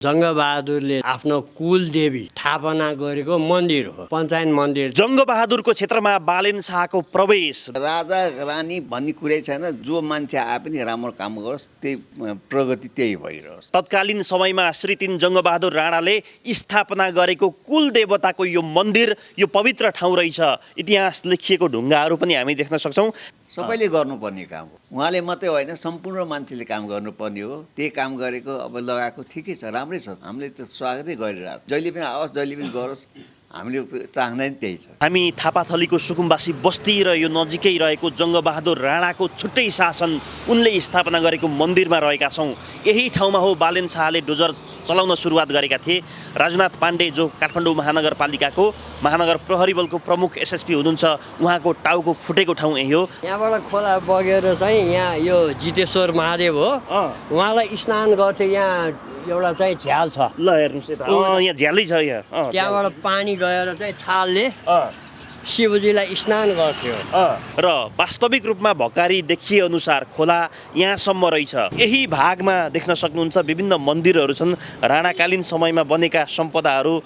जङ्गबहादुरले आफ्नो कुल देवी स्थापना गरेको मन्दिर हो, पञ्चायत मन्दिर। जङ्गबहादुरको क्षेत्रमा बालेन शाहको प्रवेश। राजा रानी भन्ने कुरै छैन, जो मान्छे आए पनि राम्रो काम गरोस्, त्यही प्रगति त्यही भइरहोस्। तत्कालीन समयमा श्री 3 जङ्गबहादुर राणाले स्थापना गरेको कुल देवताको यो मन्दिर, यो पवित्र ठाउँ रहेछ। इतिहास लेखिएको ढुङ्गाहरू पनि हामी देख्न सक्छौँ। सबैले गर्नुपर्ने काम हो, उहाँले मात्रै होइन, सम्पूर्ण मान्छेले काम गर्नुपर्ने हो। त्यही काम गरेको अब लगाएको ठिकै छ, राम्रै छ। हामीले त स्वागतै गरिरहेको, जहिले पनि आओस्, जहिले पनि गरोस्, हामीले चाहना नि त्यही छ। हामी थापाथलीको सुकुम्बासी बस्ती र यो नजिकै रहेको जङ्गबहादुर राणाको छुट्टै शासन उनले स्थापना गरेको मन्दिरमा रहेका छौँ। यही ठाउँमा हो बालेन शाहले डोजर चलाउन सुरुवात गरेका थिए। राजनाथ पाण्डे जो काठमाडौँ महानगरपालिकाको महानगर प्रहरी बलको प्रमुख एसएसपी हुनुहुन्छ, उहाँको टाउको फुटेको ठाउँ यही हो। यहाँबाट खोला बगेर चाहिँ यहाँ यो जितेश्वर महादेव हो, उहाँलाई स्नान गर्थे। यहाँ एउटा चाहिँ झ्याल छ, ल हेर्नुहोस् यता, यहाँ झ्यालै छ यहाँ। त्यहाँबाट पानी गएर चाहिँ छालले शिवजीलाई स्नान गर्थ्यो। र वास्तविक रूपमा भकारी देखिए अनुसार खोला यहाँसम्म रहेछ। यही भागमा देख्न सक्नुहुन्छ विभिन्न मन्दिरहरू छन्। राणाकालीन समयमा बनेका सम्पदाहरू